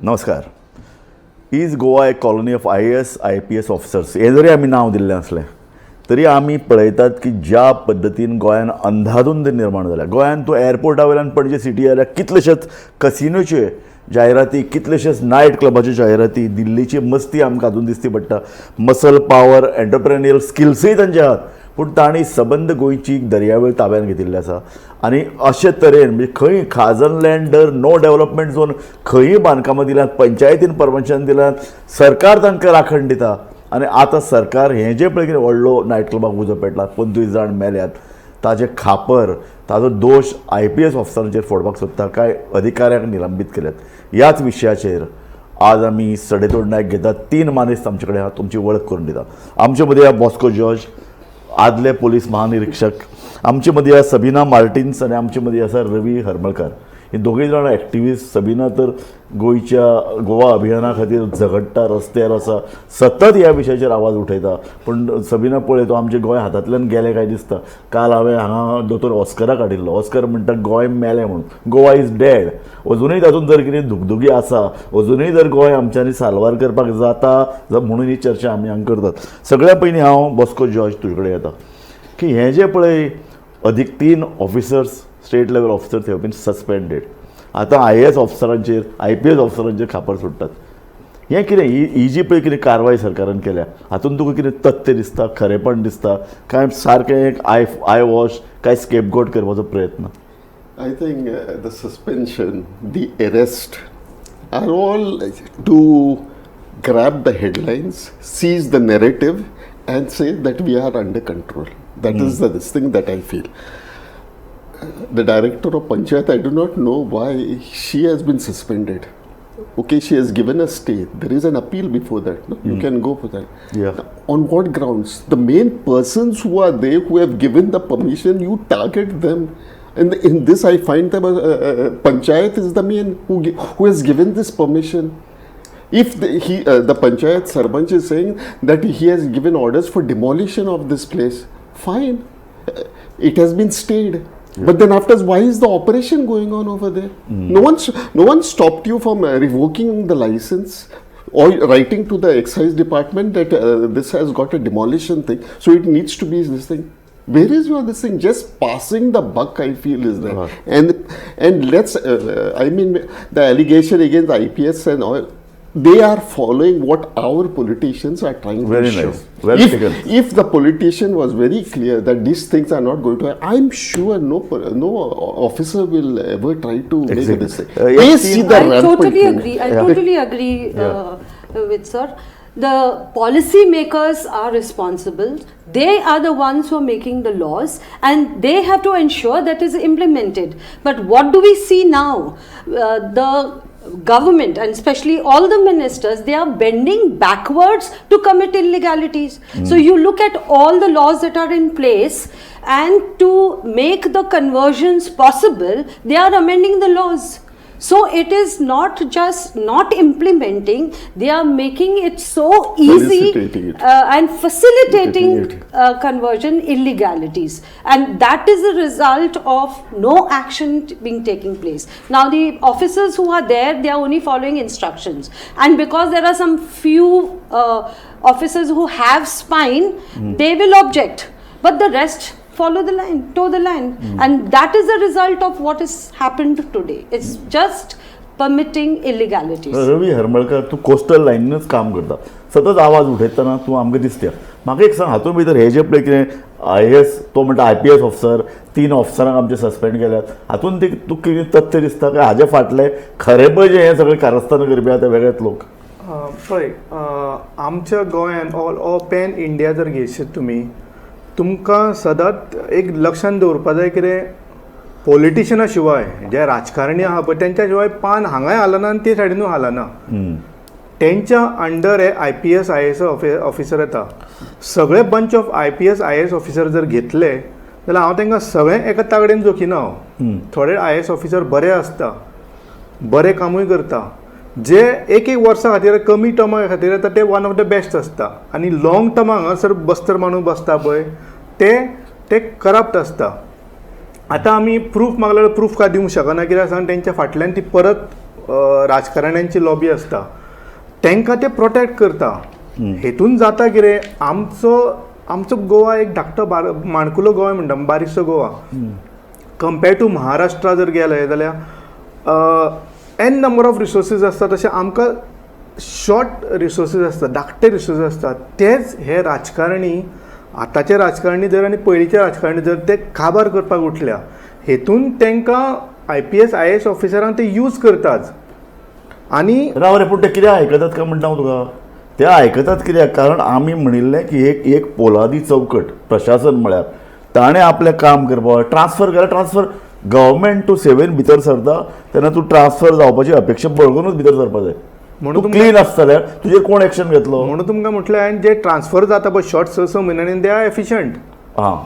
नमस्कार. Is Goa a colony of IAS, IPS officers हें जरी आमी नांव दिल्लें आसलें तरी आमी पळयतात की ज्या पद्दतीन गोंयान अंधाधुंद निर्माण जाल्या. गोंयान तूं एअरपोर्टा वयल्यान पणजे सिटी जाल्यार कितलेशेच कसिनोचे जायराती, कितलेशेच नायट क्लबाच्यो जायराती, दिल्लीची मस्ती आमकां हातूंत दिसती पडटा. मसल पावर, एंटरप्रेन्युअर स्किल्सूय तांचे आहात, पूण तांणी सबंद गोंयची दर्यावेळ ताब्यात घेतिल्ली आसा. आनी अशे तरेन म्हणजे खंय खाजन लँड, नो डेव्हलपमेंट झोन, खंयूय बांदकामां दिल्यात, पंचायतीन परमिशन दिल्यात, सरकार तांकां राखण दिता. आनी आतां सरकार हें जें पळय कितें व्हडलो नायट क्लबाक उजो पेटला, 25 जाण मेल्यात, ताजें खापर, ताजो दोश आयपीएस ऑफिसरांचेर फोडपाक सोदता. कांय अधिकाऱ्यांक निलंबीत केल्यात. ह्याच विशयाचेर आज आमी सडेतोड नायक घेतात. तीन मानेस्त आमचे कडेन आहा, तुमची वळख करून दिता. आमचे मदीं आहा बॉस्को जॉर्ज, आदले पोलीस महानिरीक्षक. आमचे मदीं आहा सबिना मार्टिन्स आनी आमचे मदीं आसा रवी हरमलकार. ही दोगूय जाणां एक्टिविस्ट. सबिना तर गोंयच्या गोवा अभियाना खातीर झगडटा, रस्त्यार आसा, सतत ह्या विशयाचेर आवाज उठयता. पूण सबिना, पळय तो आमचें गोंय हातांतल्यान गेलें काय दिसता. काल हांवें हांगा दोतोर ऑस्कराक हाडिल्लो. ऑस्कर म्हणटा गोंय मेलें म्हणून, Goa is dead. अजुनूय तातूंत जर कितें दुगदुगी आसा, अजुनूय जर गोंय आमच्यांनी साल्वार करपाक जाता म्हणून ही चर्चा आमी हांगा करतात. सगळ्या पयलीं हांव बॉस्को जॉर्ज तुजे कडेन येता की हें जें पळय अदीक तीन officers, state level officers have been suspended. आतां आयएएस ऑफिसरांचेर, आयपीएस ऑफिसरांचेर खापर सोडटात. हें कितें, ही ही जी पळय कितें कारवाय सरकारान केल्या, हातूंत तुका कितें तथ्य दिसता, खरेपण दिसता, काय सारकें एक I wash, काय स्केपगोट करपाचो प्रयत्न? I think the suspension, the arrest are all to grab the headlines, seize the narrative, and say that we are under control. That is the this thing that I feel. The director of Panchayat, I do not know why she has been suspended. Okay, she has given a stay. There is an appeal before that. No? You can go for that. On what grounds? The main persons who are there, who have given the permission, you target them. And in this, I find them, Panchayat is the main who has given this permission. If the Panchayat Sarpanch is saying that he has given orders for demolition of this place, fine. It has been stayed. But then after, why is the operation going on over there? No one stopped you from revoking the license or writing to the excise department that this has got a demolition thing, so it needs to be this thing. Where is your this thing? Just passing the buck, I feel, is there. And let's, I mean, the allegation against IPS and all, they are following what our politicians are trying Very to show. Nice. Well if, taken. If the politician was very clear that these things are not going to, I'm sure no officer will ever try to make this thing. They see the I rampant totally thing. Agree. I totally agree with sir. The policy makers are responsible. They are the ones who are making the laws and they have to ensure that is implemented. But what do we see now? The government and especially all the ministers, they are bending backwards to commit illegalities. So you look at all the laws that are in place, and to make the conversions possible, they are amending the laws. So it is not just not implementing, they are making it so easy Facilitating it. And facilitating Facilitating it. Conversion illegalities. And that is the result of no action being taking place. Now the officers who are there, they are only following instructions. And because there are some few officers who have spine, they will object. But the rest follow the line, toe the line. And that is the result of what has happened today. It's just permitting illegalities. Ravi Harmalkar, तूं coastal लायनीनच काम करता, सतत आवाज उठयतना तूं आमकां दिसता. म्हाका एक सांग, हातूंत भितर हे जे पळय कितें आयएएस, तो म्हणटा आयपीएस ऑफिसर, तीन ऑफिसरांक आमचे सस्पेंड केल्यात, हातूंत ती तुका कितें तथ्य दिसता काय हाजे फाटले खरें पळय जें हें सगळें कारस्थानां करपी आहा ते वेगळेच लोक? पळय, आमच्या गोंयान ऑल ऑ पॅन इंडिया जर घेयशीत तुमी, तुमकां सदांच एक लक्षांत दवरपा जाय, कितें पॉलिटिशना शिवाय, जे राजकारणी आहा पळय, तेंच्या शिवाय पान हांगाय हालना आनी ते सायडीनूय हालना. तेंच्या अंडर हे आयपीएस, आयएएस ऑफिसर येता. सगळे bunch of IPS, IAS officer जर घेतले जाल्यार हांव तांकां सगळें एका तागडेन जोखिना. हांव थोडे आयएएस ऑफिसर बरे आसता, बरें कामूय करता, जे एक एक वर्सा खातीर, कमी टर्मा खातीर येता, ते वन ऑफ the best आसता. आनी लॉंग टर्मा हांगासर बस्तर मांडून बसता पळय, ते ते करप्ट आसता. आतां आमी प्रूफ मागल्यार प्रूफ काय दिवंक शकना. कित्याक सांग, तेंच्या फाटल्यान ती परत राजकारण्यांची लॉबी आसता तांकां ते प्रोटेक्ट करता. हेतून जाता कितें, आमचो आमचो गोवा एक धाकटो माणकुलो गोवा म्हणटा, बारीकसो गोवा कंपेर टू महाराष्ट्रा जर गेले जाल्यार एन नंबर ऑफ रिसोर्सीस आसता, तशें आमकां शॉर्ट रिसोर्सीस आसता, धाकटे रिसोर्सीस आसता. तेच हे राजकारणी, आतांचे राजकारणी जर आनी पयलींचे राजकारणी जर ते काबार करपाक उठल्या, हेतून तांकां IPS IAS ऑफिसरांक ते यूज करतात. आनी राव रे, पूण ते कित्याक आयकतात काय म्हणटा हांव तुका? ते आयकतात कित्याक? कारण आमी म्हणिल्लें की एक एक पोलादी चौकट प्रशासन म्हळ्यार ताणें आपलें काम करपाक ट्रान्सफर केल्यार ट्रान्सफर गव्हर्मेंट टू सेवेन भितर सरता तेन्ना तूं ट्रान्सफर जावपाची अपेक्षा बळगुनूच भितर सरपाक जाय. म्हणून तूं क्लीन आसता जाल्यार तुजेर कोण एक्शन घेतलो? म्हणून तुमकां म्हटलें हांवें, जे ट्रान्सफर जाता पळय शॉर्ट 6-6 म्हयन्यांनी, they are efficient. आं.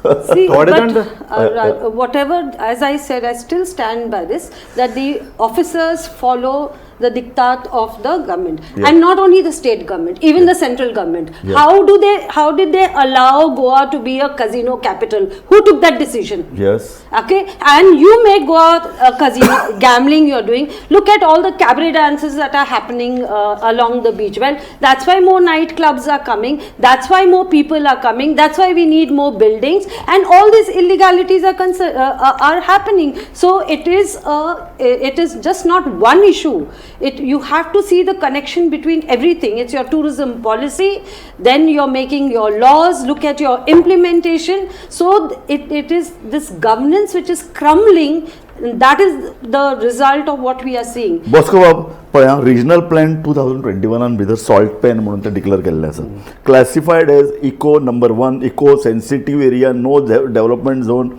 See, थोडे but, जाण whatever, as I said, I still stand by this, that the officers follow the diktat of the government. Yeah. And not only the state government, even the central government. Yeah. How did they allow Goa to be a casino capital? Who took that decision? Yes. Okay, and you make Goa a casino, gambling you're doing. Look at all the cabaret dances that are happening along the beach. Well, that's why more nightclubs are coming. That's why more people are coming. That's why we need more buildings. And all these illegalities are happening. So it is just not one issue. You have to see the connection between everything. It's your tourism policy, then you're making your laws, look at your implementation. So it is this governance which is crumbling, and that is the result of what we are seeing. Bosco बाब, पळय, regional plan 2021 भितर salt pan म्हणून ते declare केल्लें आसा, classified as eco number 1, eco sensitive area, no development zone.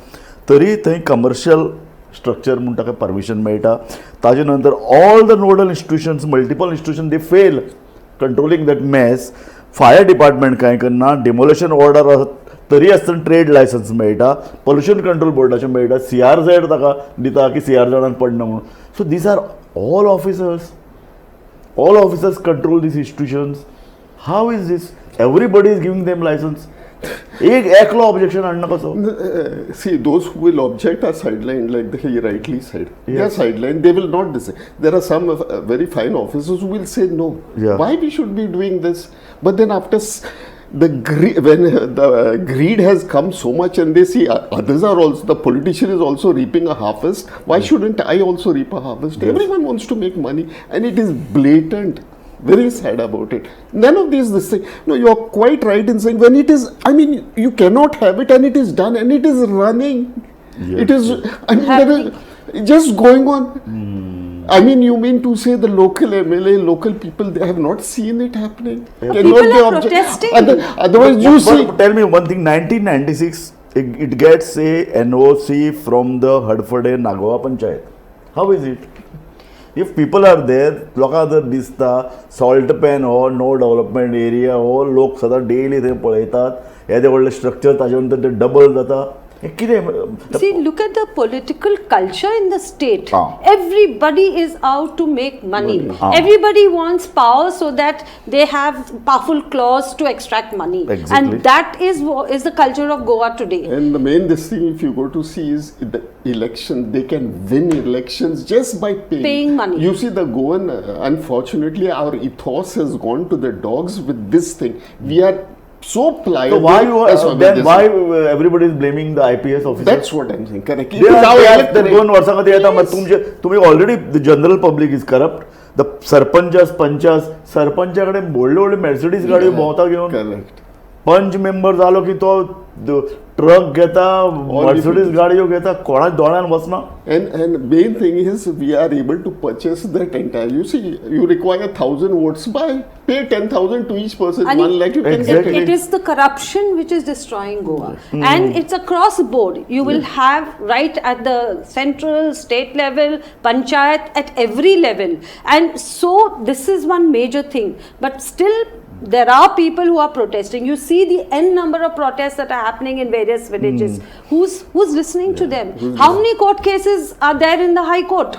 तरी थंय commercial structure म्हूण ताका परमिशन मेळटा. ताजे नंतर all the nodal institutions, multiple institution, they fail controlling that mess. Fire department कांय करना, डिमोलेशन ऑर्डर आसा तरी आसतना ट्रेड लायसन्स मेळटा, पोल्युशन कंट्रोल बोर्डाचें मेळटा, CRZ ताका दिता की CRZान पडना म्हणून. So these are all officers, all officers control these institutions. How is this? Everybody is giving them license. एक एकलो ऑब्जेक्शन हाडना कसो? See, those who will object are sidelined, like he rightly said. They are Yes. sidelined. They will not decide. There are some very fine officers who will say no. Yeah. Why we should be doing this? But then after the when the greed has come so much, and they see others are also, the politician is also reaping a harvest. Why shouldn't I also reap a harvest? Yes. Everyone wants to make money, and it is blatant. Very sad about it. None of these, this thing. No, you are quite right in saying when it is, I mean, you cannot have it, and it is done, and it is running. Yes. It is, I mean, there is just going on. I mean, you mean to say the local MLA, local people, they have not seen it happening? Yeah. Cannot People they are object? protesting. Otherwise, you see. But tell me one thing, 1996, it gets a NOC from the Hadfade Nagoa Panchayat. How is it? If people are there, लोकांक जर दिसता salt pan हो no development area हो, लोक सदां daily थंय पळयतात, येदे व्हडलें स्ट्रक्चर ताजे नंतर ते डबल जाता, हें कितें? See, look at the political culture in the state. Ah. Everybody is out to make money. Ah. Everybody wants power so that they have powerful claws to extract money. Exactly. And that is the culture of Goa today. And the main this thing, if you go to see, is the election. They can win elections just by paying. Paying money. You see, the Goan, unfortunately, our ethos has gone to the dogs with this thing. We are so pliable. So why you are, That's what then this why is. everybody is blaming the IPS officers? That's what I'm saying. Correct. They It is are, our they are, electorate. दोन वर्सां खातीर येता, Yes. तुमचे तुमी already the general public is corrupt. The sarpanchas, panchas, सरपंचा कडेन व्हडल्यो व्हडल्यो Mercedes गाडयो भोंवता घेवन. Correct. पंच मेंबर जालो की तो ट्रक घेता, मर्सिडीज गाडयो घेता, कोणा दोळ्यान वचना. And main thing is we are able to purchase that entire. You see, you require 1,000 votes, buy, pay 10,000 to each person, And 1 lakh, you can get Exactly. it. It is the corruption which is destroying Goa. And it's across the board. You will have right at the central, state level, panchayat, at every level. And so this is one major thing. But still, there are people who are protesting. You see the n number of protests that are happening in various villages. Who's listening to them? How many court cases are there in the High Court?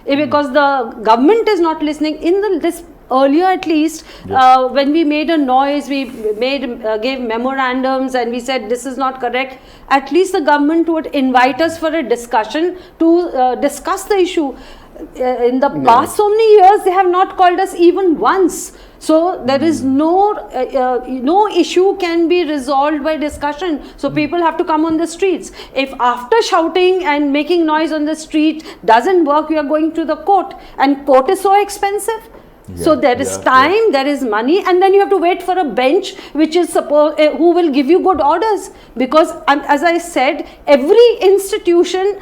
Because the government is not listening. In the this earlier at least, when we made a noise, we gave memorandums and we said this is not correct. At least the government would invite us for a discussion to discuss the issue. In the past so many years they have not called us even once. So there is no issue can be resolved by discussion. So people have to come on the streets. If after shouting and making noise on the street doesn't work, you are going to the court, and court is so expensive. So there is time, there is money, and then you have to wait for a bench which is supposed who will give you good orders. Because as I said, every institution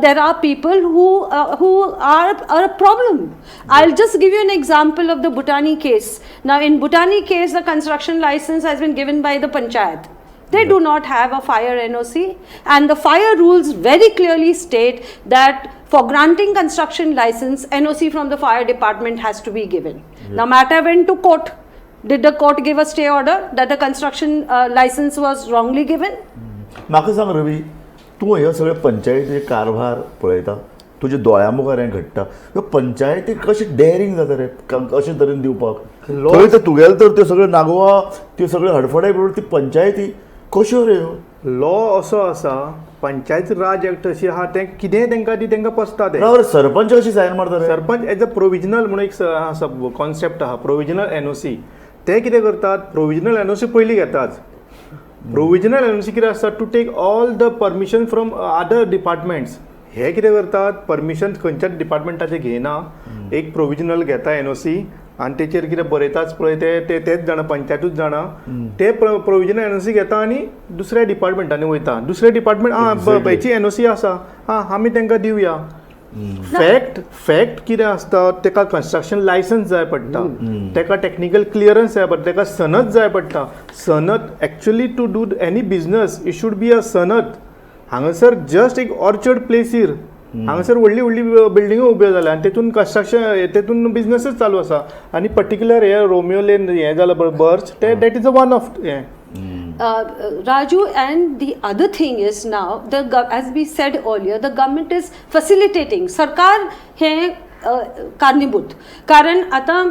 there are people who are a problem. I'll just give you an example of the Bhutani case. Now in Bhutani case, the construction license has been given by the panchayat. They do not have a fire NOC, and the fire rules very clearly state that for granting construction license, NOC from the fire department has to be given. Now matter went to court. Did the court give a stay order that the construction license was wrongly given? म्हाका सांग रवी, तूं ह्यो सगळे पंचायतीचे कारभार पळयता, तुज्या दोळ्या मुखार हें घडटा, ह्यो पंचायती कशें डेअरींग जाता रे अशे तरेन दिवपाक? थंय तर तुगेले तर त्यो सगळ्यो नागवा, त्यो सगळ्यो हडफडे बरोबर ती पंचायती कश्यो रे ह्यो? लॉ असो आसा, पंचायत राज एक्ट अशी आहा, तें कितेंय तेंकां ती तेंकां पसता तें. बरोबर, सरपंच कशी सायन मारता रे? सरपंच एज अ प्रोविजनल म्हणून एक आसा, कॉन्सेप्ट आहा प्रोविजनल एनओसी. ते कितें करतात, प्रोविजनल एनओसी पयलीं घेतात. प्रोविजनल एनओसी कितें आसता, to take all the permission from other departments. हे कितें करतात, परमिशन खंयच्याच डिपार्टमेंटाचें घेयना, एक प्रोविजनल घेता एनओसी आनी तेचेर कितें बरयताच पळय ते ते तेच जाणा, पंचायतूच जाणा. ते प्रोविजनल एनओसी घेता आनी दुसऱ्या डिपार्टमेंटांनी वयता. दुसरे डिपार्टमेंट आं हेची एनओसी आसा, आं आमी तांकां दिवया. फॅक्ट कितें आसता, ताका कन्स्ट्रक्शन लायसन्स जाय पडटा, ताका टॅक्निकल क्लियरन्स जाय पडटा, ताका सनद जाय पडटा. सनद actually to do any business it should be a सनद. हांगासर जस्ट एक ऑर्चर्ड प्लेसीर हांगासर व्हडली व्हडली बिल्डिंगो उब्यो जाल्या आनी तेतून कन्स्ट्रक्शन, तेतून बिजनसीस चालू आसा. आनी पर्टिक्युलर हे रोमियो लेन हें जालां पळय बर्च, ते that is a one of हें. Raju, and the other thing is now, as we said earlier, the government is facilitating. सरकार हे कारणीभूत, कारण आतां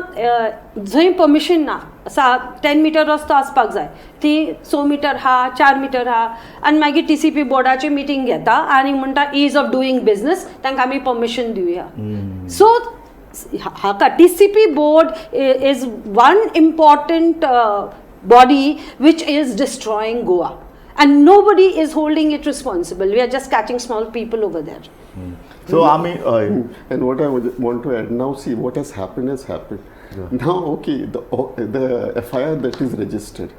जंय परमिशन ना, सा 10 मिटर रस्तो आसपाक जाय, ती 6 मिटर हा, 4 मिटर हा, आनी मागीर टीसीपी बोर्डाची मिटींग घेता आनी म्हणटा is of doing business, तांकां आमी परमिशन दिवया. सो हाका TCP board is one important body which is destroying Goa, and nobody is holding it responsible. We are just catching small people over there. So आमी हय. And what I would want to add now, see what has happened has happened. Now, okay, the FIR that is registered.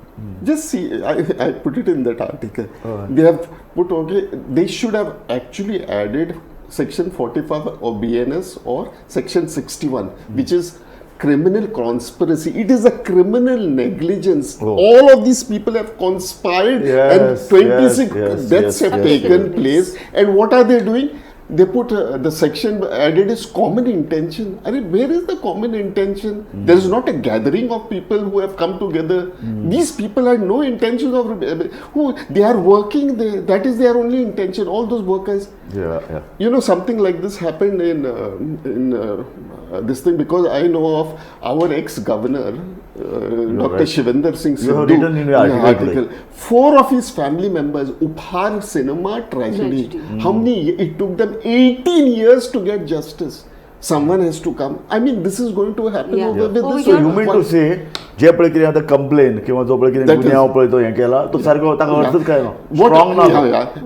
Just see, I put it in that article. They have put, okay, they should have actually added section 45 of BNS or section 61, which is criminal conspiracy. It is a criminal negligence. All of these people have conspired and 26 deaths have taken place. And what are they doing? They put the section added is common intention. Arey, where is the common intention? There is not a gathering of people who have come together. These people had no intention of who they are working there. That is their only intention. All those workers. You know, something like this happened in this thing, because I know of our ex-governor, Dr. Shivinder Singh You have Sidhu, written in your in article, article. 4 of his family members, Uphaar cinema tragedy. Tragedy. How many? It took them 18 years to get justice. Someone has to come. I mean, this is going to happen over with Over this. here. You mean to say, जे पळय कितें आतां complain किंवा जो पळय कितें That is- गुन्यांव पळय तो हें केला तो सारको ताका अर्थच काय ना, What, strong ना.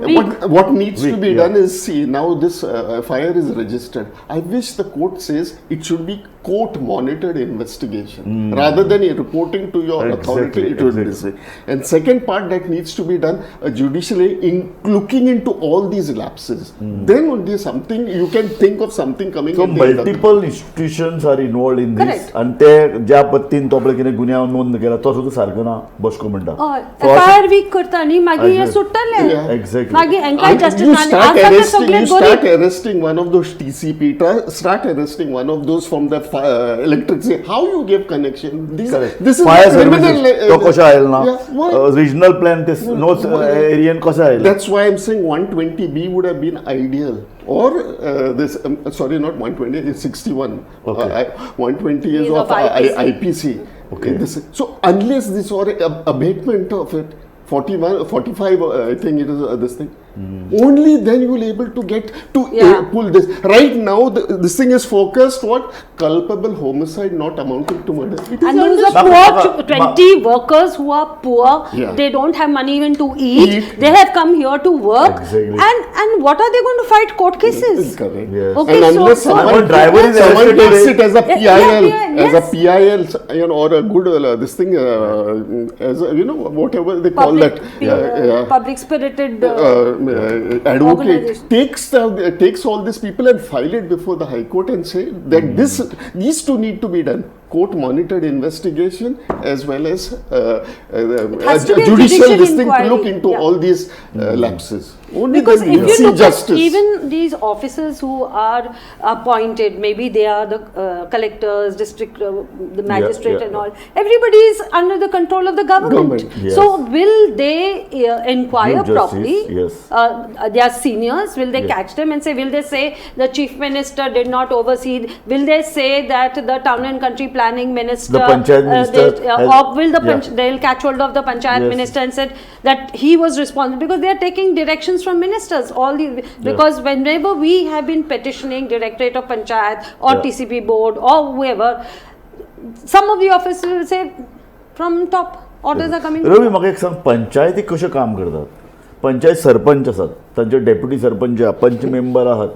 Weak. What needs to Weak, be yeah. done is, see, now this FIR is registered. I wish the court says it should be court monitored investigation rather than reporting to your authority. It would be this. And second part that needs to be done, judicially in looking into all these lapses. Then only something you can think of something coming. So at the end of the multiple institutions are involved in this. Correct. आनी ते ज्या पद्दतीन तो पळय कितें गुन्यांव नोंद केला तो सुद्दां सारको ना, बसको म्हणटा. हय, So अशें- एफआयआर वीक करता न्ही, मागीर हे Exactly. सुट्टले. Exactly. मागीर हेंकां And justice you आनी start आसा ते arresting, सगळे you start गरीब. arresting one of those TCP, start arresting one of those from the electricity. How you give connection? These, Correct. This is fire criminal. Services तो कसो आयलो ना, Yeah, why? Regional plan ते no Ariane कसो आयलो? That's why I'm saying 120B would have been ideal. Or this, sorry, not 120, it's 61. Okay. 120 is Is of of IPC. IPC. Okay. This, so unless this or abatement of it, 41, 45, I think it is this thing. Only then you will able to get to pull this. Right now, this thing is focused what? Culpable homicide not amounting to murder. It is And those are poor 20 workers who are poor. Yeah. They don't have money even to eat. They have come here to work. Exactly. And what are they going to fight? Court cases. Correct. Yes. Okay, And so, unless so someone driver is someone arrested takes today. it as a PIL, as a yes. PIL, you know, or a good this thing, as a, you know, whatever they call public, that, public spirited advocate takes all these people and file it before the High Court and say that these two need to be done. Court monitored investigation as well as judicial this thing to look into all these lapses. Only because then if you see look justice. At even these officers who are appointed, maybe they are the collectors, district, the magistrate and all. Everybody is under the control of the government. Yes. So will they inquire properly? Yes. Their seniors, will they catch them and say, will they say the chief minister did not oversee? Will they say that the town and country planning minister, the panchayat minister, or will the they'll catch hold of the panchayat minister and said that he was responsible, because they are taking directions from ministers. All the because whenever we have been petitioning Directorate of Panchayat or TCP board or whoever, some of the officers will say from top orders are coming. Ravi, म्हाका एक सांग, पंचायती कशें काम करतात? पंचायत सरपंच आसात, तांचे deputy sarpanch, पंच मेंबर आहात,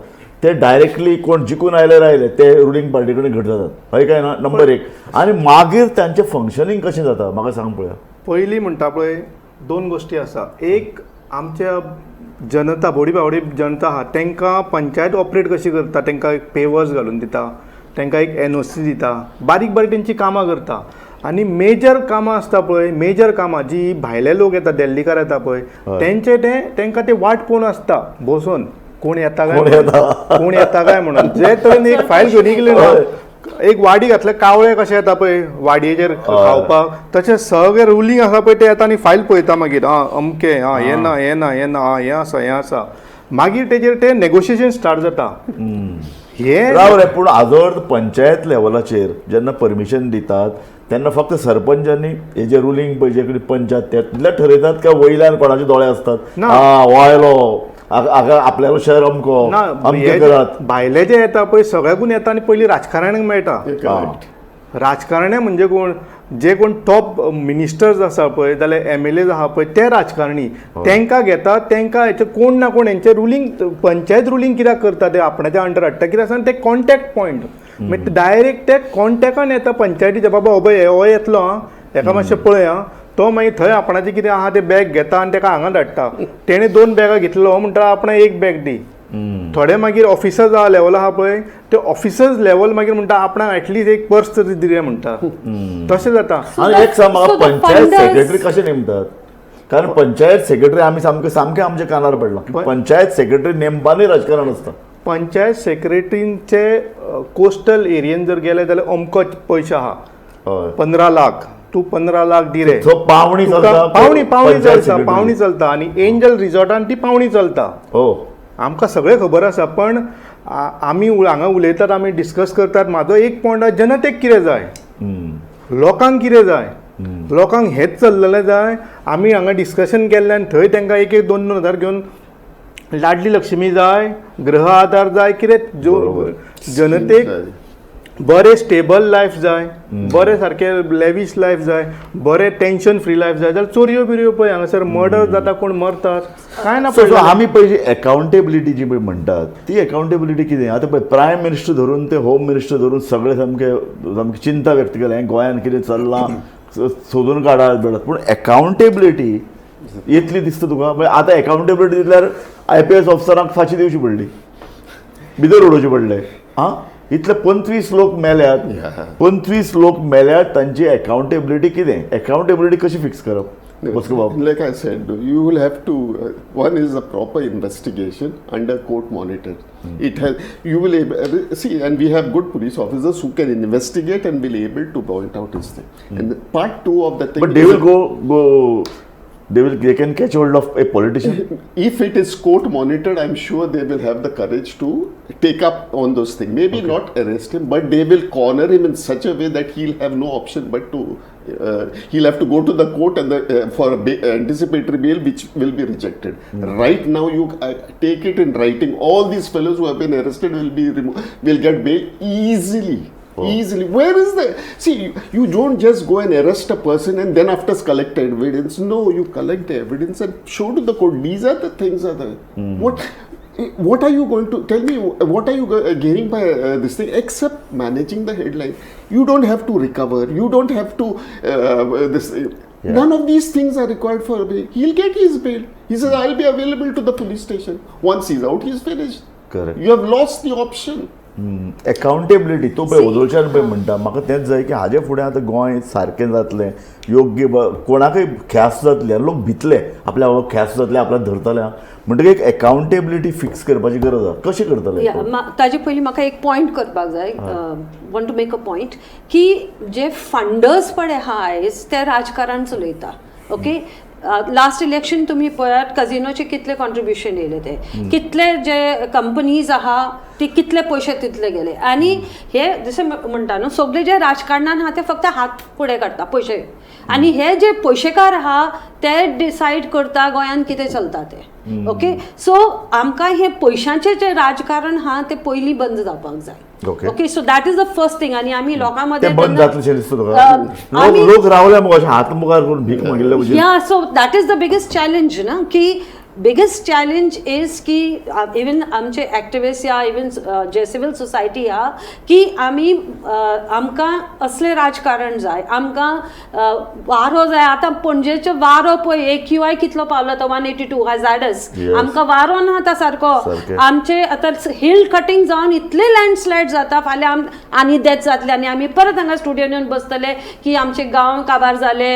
ते डायरेक्टली कोण जिखून आयले राहिले ते रुलिंग पार्टी कडेन घट जातात, हय काय ना? नंबर एक. आनी मागीर तांचें फंक्शनींग कशें जाता म्हाका सांग पळया. पयलीं म्हणटा पळय दोन गोश्टी आसा. एक, आमच्या जनता, बोडी बावडी जनता आहा तांकां पंचायत ऑपरेट कशी करता, तांकां एक पेवर्स घालून दिता, तांकां एक एनओसी दिता, बारीक बारीक तेंची कामां करता. आनी मेजर कामां आसता पळय, मेजर कामां जी भायले लोक येता, दिल्लीकार येता पळय, तेंचे ते तांकां ते वाट पळोवन आसता बसून, कोण येता काय, कोण येता काय म्हणून. जे तरेन एक फायल घेवन गेली ना, एक वाडी घातल्या कावळे कशें येता पळय वाडयेचेर खावपाक, तशें सगळें रुलींग आसा पळय, ते येता आनी फायल पळयता मागीर, आं अमकें, आं हें ना, हें ना, हें ना, आं हें आसा, हें आसा, मागीर तेजेर ते नेगोशिएशन स्टार्ट जाता. हें राव रे, पूण हाजो अर्थ पंचायत लेवलाचेर जेन्ना परमिशन दितात तेन्ना फक्त सरपंचांनी हे जे रुलींग पळय जे कडेन पंचायत तेतले ठरयतात काय वयल्यान कोणाचे दोळे असतात? आं हो आयलो, आपल्यालो शहर अमको अमके करात. भायले जे येता पळय सगळ्याकून येता आनी पयलीं राजकारण्यांक मेळटा. राजकारण्या म्हणजे कोण, जे कोण टॉप मिनिस्टर्स आसा पळय, जाल्यार एमएलए आहा पळय, ते राजकारणी तांकां घेता, तांकां हेचे कोण ना कोण हेंचे रुलींग, पंचायत रुलींग कित्याक करता ते आपणाच्या अंडर हाडटा, कित्याक आसा ते कॉन्टॅक्ट पॉयंट, मागीर डायरेक्ट ते कॉन्टॅक्टान येता पंचायतीच्या, बाबा हो पळय हो येतलो आं, हेका मातशें पळय आं, तो मागीर थंय आपणाचें कितें आहा तें बॅग घेता आनी ताका हांगा धाडटा. तेणें दोन बॅगां घेतलो म्हणटा आपणें एक बॅग दी. थोडे मागीर ऑफिसर्स आहा लेवल आहा पळय, ते ऑफिसर्स लेवल मागीर म्हणटा आपणाक एटलीस्ट एक पर्स तरी दिले म्हणटा, तशें जाता. आनी एक सांग म्हाका, पंचायत सेक्रेटरी कशें नेमतात? कारण पंचायत सेक्रेटरी आमी सामकें सामकें आमच्या कानार पडलां, पंचायत सेक्रेटरी नेमपानूय राजकारण आसता. पंचायत सेक्रेटरींचे कोस्टल एरियेन जर गेले जाल्यार अमको पयशे आहा, 15 लाख, तूं 15 लाख दी रे, पावणी चलता, पावणी पावणी चलता, पावणी चलता. आनी एंजल रिजॉर्टान ती पावणी चलता. हो, आमकां सगळें खबर आसा, पण आमी हांगा उलयतात, आमी डिस्कस करतात. म्हाजो एक पॉयंट आसा, जनतेक कितें जाय, लोकांक कितें जाय, लोकांक हेंच चल्ललें जाय. आमी हांगा डिस्कशन केल्ल्यान थंय तांकां एक एक 2-2 हजार घेवन लाडली लक्ष्मी जाय, गृह आधार जाय, कितें जो जनतेक बरें स्टेबल लायफ जाय, बरें सारकें लेविश लायफ जाय, बरें टेंशन फ्री लायफ जाय, जाल्यार चोरयो बिरयो पळय हांगासर मर्डर जाता, कोण मरतात कांय ना. सो आमी पळय जी एकाउंटेबिलिटी जी पळय म्हणटात ती एकाउंटेबिलिटी कितें? आतां पळय प्रायम मिनिस्टर धरून ते होम मिनिस्टर धरून सगळे सामके सामकी चिंता व्यक्त केल्या, हें गोंयांत कितें चल्लां सोदून काडात बेडात, पूण एकाउंटेबिलिटी येतली दिसता तुका? आतां एकाउंटेबिलिटी दिल्यार IPS ऑफिसरांक फांशी दिवची पडली, भितर उडोवचे पडले. आं, इतले 25 लोक मेल्यात, 25 लोक मेल्यात, तांची एकाउंटेबिलिटी कितें? एकाउंटेबिलिटी कशी फिक्स करप? Like I said, you will have to, one is a proper investigation under court monitor. It has, you will able, see, and we have good police officers who can investigate and will able to point out this thing. And part 2 of the thing. But they will go they can catch hold of a politician? If it is court monitored, I'm sure they will have the courage to take up on those things. Maybe not arrest him, but they will corner him in such a way that he'll have no option but to He'll have to go to the court and for a anticipatory bail, which will be rejected. Right now, you take it in writing. All these fellows who have been arrested will be will get bail easily. Easily. Where is the... See, you don't just go and arrest a person and then after collect evidence. No, you collect the evidence and show to the court. These are the things. Are the What are you going to tell me? What are you gaining by this thing except managing the headline? You don't have to recover. You don't have to this. None of these things are required for a bail. He'll get his bail. He says, "I'll be available to the police station." Once he's out, he's finished. Correct. You have lost the option. Accountability तूं पळय ओदोळच्यान पळय म्हणटा म्हाका तेंच जाय की हाजे फुडें आतां गोंय सारकें जातलें योग्य कोणाकय ख्यास्त जातली आनी लोक भितले आपल्या बाबा ख्यास्त जातले आपल्याक धरतले म्हणटकीर एक अकाउंटेबिलिटी फिक्स करपाची गरज आसा. कशें करतले? ताजे पयलीं म्हाका एक पॉयंट करपाक जाय. Want to make a point की जे फंडर्स पळय आहा आयज ते राजकारण चलयता. ओके, लास्ट इलेक्शन तुम्ही पळयात कजिनोचे कितले कॉन्ट्रिब्युशन येयले ते, कितले जे कंपनीज आहा ते कितले पयशे तितले गेले. आनी हे जशें म्हणटा न्हू सगळे जे राजकारणान आहा ते फक्त हात फुडें काडटा पयशे, आनी हे जे पयशेकार आहा ते डिसायड करता गोंयांत कितें चलता ते. ओके, सो आमकां हे पयशांचें जें राजकारण आहा तें पयलीं बंद जावपाक जाय. Okay, so that is the first thing. आनी आमी लोकां मदें बंद जातलें दिसता तुका? लोक रावले मुगो अशें हात मुखार करून भीक मागिल्ले भशेन. Yeah, so that is the biggest challenge ना, की बिगेस्ट चॅलेंज is की इवन आमचे एक्टिविस्ट या इवन जे सिवील सोसायटी आहा की आमी आमकां असलें राजकारण जाय, आमकां वारो जाय. आतां पणजेचो वारो पळय AQI कितलो पावलो तो 182 हजार्डस. आमकां वारो ना आतां सारको. आमचे आतां हिल कटींग जावन इतले लँडस्लायड जाता, फाल्यां आनी डेथ जातले आनी आमी परत हांगा स्टुडियोन येवन बसतले की आमचे गांव काबार जाले,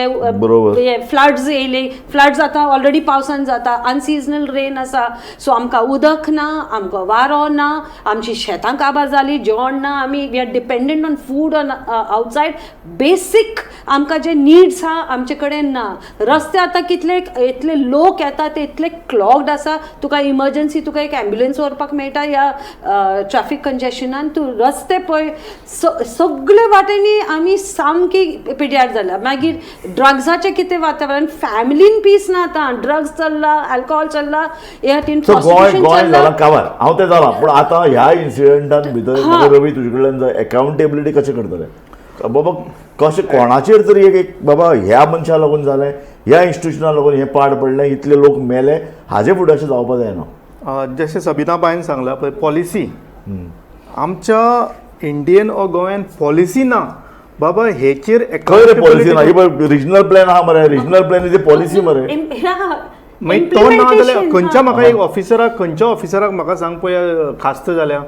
फ्लड्स येयले. फ्लड्स आतां ऑलरेडी पावसान जाता, अनसिजनल रेन आसा. सो आमकां उदक ना, आमकां वारो ना, आमची शेतां काबार जाली, जेवण ना, आमी we are dependent on food on outside. Basic आमकां जे निड्स आहा आमचे कडेन ना. रस्ते आतां कितले इतले लोक येता ते इतले क्लॉग्ड आसा, तुका इमर्जन्सी तुका एक एम्ब्युलन्स व्हरपाक मेळटा ह्या ट्रॅफिक कंजेशनान. तूं रस्ते पळय सगळे वाटेंनी आमी सामकी पिड्यार जाल्या. मागीर ड्रग्साचें कितें वातावरण, फॅमिलीन पीस ना आतां, ड्रग्स चल्ला, अल्कोहोल चल्ला, गोंय जाला काबार. हांव तें जालां, पूण आतां ह्या इन्सिडंटान भितर रवी तुजे कडल्यान जाय अकाउंटेबिलिटी कशें करतले बाबा? कशें कोणाचेर तरी एक बाबा ह्या मनशा लागून जालें, ह्या इन्स्टिट्युशना लागून हें पाड पडलें, इतले लोक मेले, हाजे फुडें अशें जावपा जायना. जशें सबिना बायन सांगलां पळय पॉलिसी आमच्या इंडियन ऑर गोव्यान पॉलिसी ना बाबा हेचेर. खंय रे पॉलिसी ना? ही रिजनल प्लॅन आहा मरे, रिजनल प्लॅन is policy मरे. मागीर तो ना जाल्यार खंयच्या म्हाका एक ऑफिसराक, खंयच्या ऑफिसराक म्हाका सांग पळय खास्त जाल्या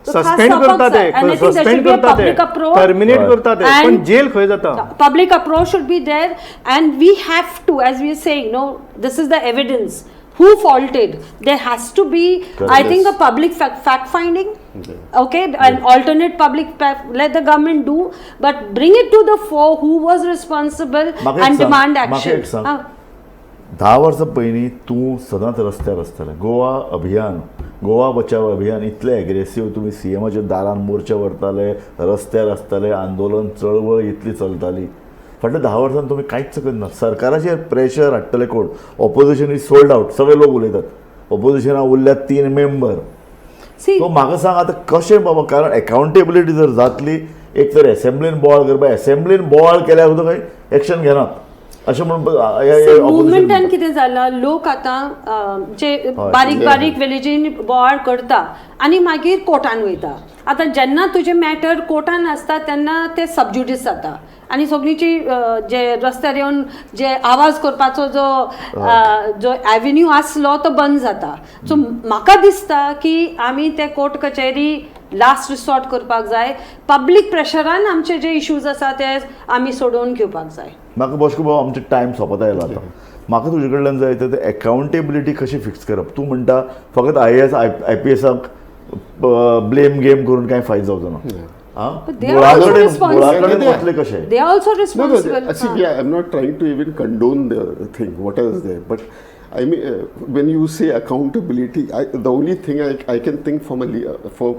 सस्पेंड करता ते, सस्पेंड करता ते, टर्मिनेट करता ते, पण जेल खंय जाता? Public approach should be there and we have to, as we are saying, no, this is the evidence. Who faulted? There has to be, correct. I think, a public fact finding. Okay, an alternate public let the government do, but bring it to the fore who was responsible and demand action. 10 वर्सां पयलीं तूं सदांच रस्त्यार आसतालें. गोवा अभियान, गोवा बचाव अभियान इतलें aggressive, तुमी सीएमाच्या दारान मोर्चा व्हरताले, रस्त्यार आसताले, आंदोलन चळवळ इतली चलताली. फाटल्या 10 वर्सांत तुमी कांयच करना. सरकाराचेर प्रेशर हाडटले कोण? ऑपोजिशन is sold out, सगळे लोक उलयतात. ऑपोजिशनाक उरल्यात 3 मेंबर. सो म्हाका सांग आतां कशें बाबा? कारण अकाउंटेबिलिटी जर जातली, एक तर एसेंब्लीन बोवाळ करपा, एसेंब्लीन बोवाळ केल्यार सुद्दां खंय एक्शन घेनात अशें म्हणून मुवमेंटान कितें जालां, लोक आतां जे बारीक बारीक विलेजीन बोवाळ करता आनी मागीर कोर्टान वयता. आतां जेन्ना तुजें मॅटर कोर्टान आसता तेन्ना ते सबज्युडीस जाता आनी सगळींची जे रस्त्यार येवन जे आवाज करपाचो जो जो एवेन्यू आसलो तो बंद जाता. सो म्हाका दिसता की आमी ते कोर्ट कचेरी लास्ट रिसॉर्ट करपाक जाय. पब्लीक प्रेशरान आमचे जे इश्यूज आसा ते आमी सोडोवन घेवपाक जाय. म्हाका बॉस्को बाबू, आमचो टायम सोंपत आयलो आतां. म्हाका तुजे कडल्यान जाय तर अकाउंटेबिलिटी कशी फिक्स करप? तूं म्हणटा फकत IAS IPSाक ब्लेम गेम करून कांय फायदो जावचो ना. They are also responsible. They are also responsible. No, see, yeah, I'm not trying to even condone the thing, whatever is there, but I mean, when you say accountability, the only thing I can think from a for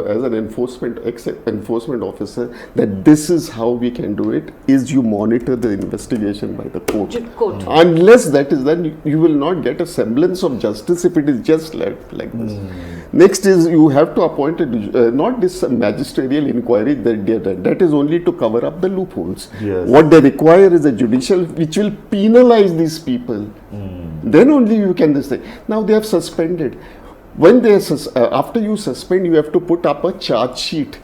as an enforcement officer that this is how we can do it is you monitor the investigation by the court. Court. Unless that is done, you will not get a semblance of justice if it is just left like this. Next is you have to appoint a not this magisterial inquiry that they have done. That is only to cover up the loopholes. Yes. What they require is a judicial which will penalize these people. Then only you can this thing. Now they have suspended. When they after you suspend, you have to put up a charge sheet.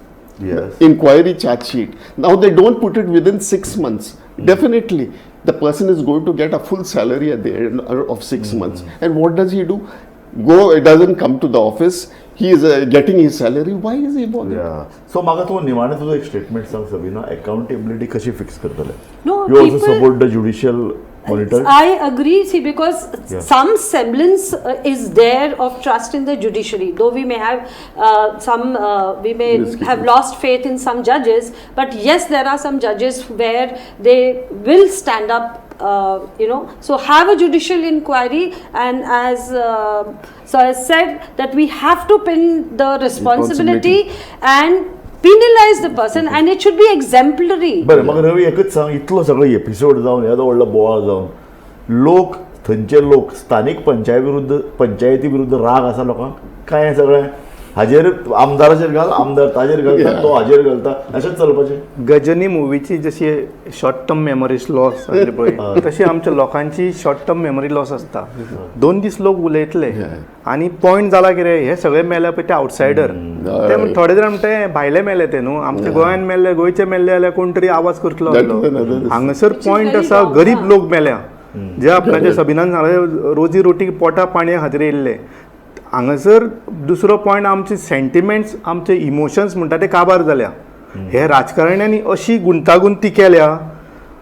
Yes. Inquiry charge sheet. Now they don't put it within 6 months. Definitely, the person is going to get a full salary at the end of 6 months. And what does he do? Go, it doesn't come to the office. He is getting his salary. Why is he bothered? Yeah. So म्हाका तूं निमाणें तुजो एक statement सांग Sabina, accountability कशी fix करतले? No, you also people- support the judicial monitor. I agree, see, because Yeah. some semblance is there of trust in the judiciary, though we may have some, we may Risky. Have lost faith in some judges, but yes, there are some judges where they will stand up, so have a judicial inquiry, and as so I said that we have to pin the responsibility and penalize the person, and it should be exemplary. बरें, म्हाका रवी एकच सांग, इतलो सगळो episode जावन, येदो व्हडलो बोवाळ जावन, लोक थंयचे लोक स्थानीक पंचायत विरुद्ध पंचायती विरुद्ध राग आसा लोकांक काय? हें सगळें हाजेर आमदाराचेर घाल, आमदार ताजेर घालता, तो हाजेर घालता, अशेंच चलपाचें. गजनी मुवीची जशी शॉर्ट टर्म मेमरी लॉस जाली पळय, तशी आमच्या लोकांची शॉर्ट टर्म मेमरी लॉस आसता. 2 दीस लोक उलयतले आनी पॉयंट जाला कितें, हे सगळे मेले पळय ते आउटसायडर. ते थोडे जाण म्हणटा, "हे भायले मेले ते न्हू, आमच्या गोंयान मेल्ले, गोंयचे मेल्ले जाल्यार कोण तरी आवाज करतलो That आसलो." is another- हांगासर Which is point very आसा, wrong, गरीब हा. लोक मेल्या, जे आपणाचे सबिनान सांगलें, रोजी रोटी पोटा पाणया खातीर येयल्ले हांगासर. दुसरो पॉयंट, आमचे सेंटिमेंट्स, आमचे इमोशन्स म्हणटा ते काबार जाल्या. हे राजकारण्यांनी अशी गुंतागुंती केल्या,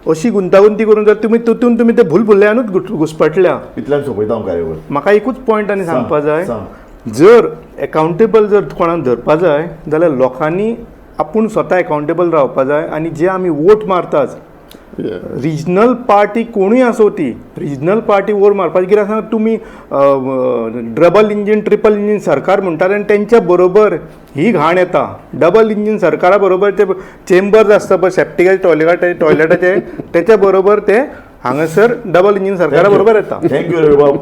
अशी गुंतागुंती करून जर तुमी तितून तुमी ते भुलभुलयानूच घुसपटल्या. इतल्यान सोंपयता हांव कार्यावळ. म्हाका एकूच पॉयंट आनी सांगपा जाय. सांग. जर एकाउंटेबल जर कोणाक धरपा जाय जाल्यार लोकांनी आपूण स्वता एकाउंटेबल रावपा जाय आनी जे आमी वोट मारतात, रिजनल पार्टी कोणूय आसो, ती रिजनल पार्टी वोट मारपाची. कित्याक सांग, तुमी डबल इंजीन, ट्रिपल इंजीन सरकार म्हणटात आनी तेंच्या बरोबर ही घाण येता. डबल इंजीन सरकारा बरोबर ते चेंबर्स आसता पळय सेप्टिकाचे, टॉयलेटाचे टॉयलेटाचे तेच्या बरोबर ते हांगासर डबल इंजीन सरकारा बरोबर येता. Thank you रवीबाब,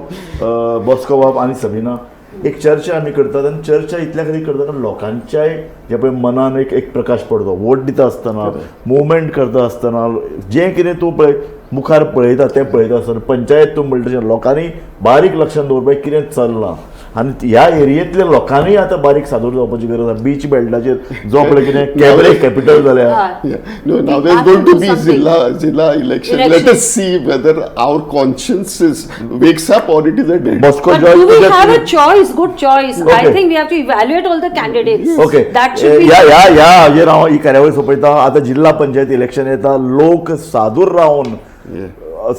बॉस्को बाब आनी सबिना. एक चर्चा आमी करतात आनी चर्चा इतल्या खातीर करतात कारण लोकांच्याय जे पळय मनान एक एक प्रकाश पडतो. वोट दिता आसतना, मुवमेंट करता आसतना, जें कितें तूं पळय मुखार पळयता तें पळयता आसतना, पंचायत तूं म्हणटा तशें लोकांनी बारीक लक्षान दवरपाक कितें चल्लां आनी ह्या एरियेंतल्या लोकांनी आतां बारीक सादूर जावपाची गरज आसा. बीच बेल्टाचेर जो पळय कितें कॅबरे कॅपिटल जाल्या. Yeah. No, now We there's have going to to do be something. Zilla election. Let Election. us see whether our conscience is wakes up or it is a dead. Bosco But George do we तुज्या- have a choice? Good choice. I Okay. think we have to evaluate all the candidates. Okay. That should be. ह्या ह्या ह्या हाजेर हांव ही कार्यावळ सोंपयता. आतां जिल्हा पंचायत इलेक्शन येता. लोक सादूर रावन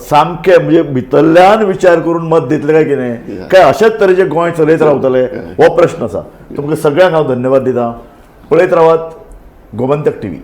सामके म्हणजे भितरल्यान विचार करून मत दितले काय कितें, काय अशेच तरेचे गोंय चलयत रावतले, हो प्रश्न आसा. तुमकां सगळ्यांक हांव धन्यवाद दिता. पळयत रावात गोमंतक टीव्ही.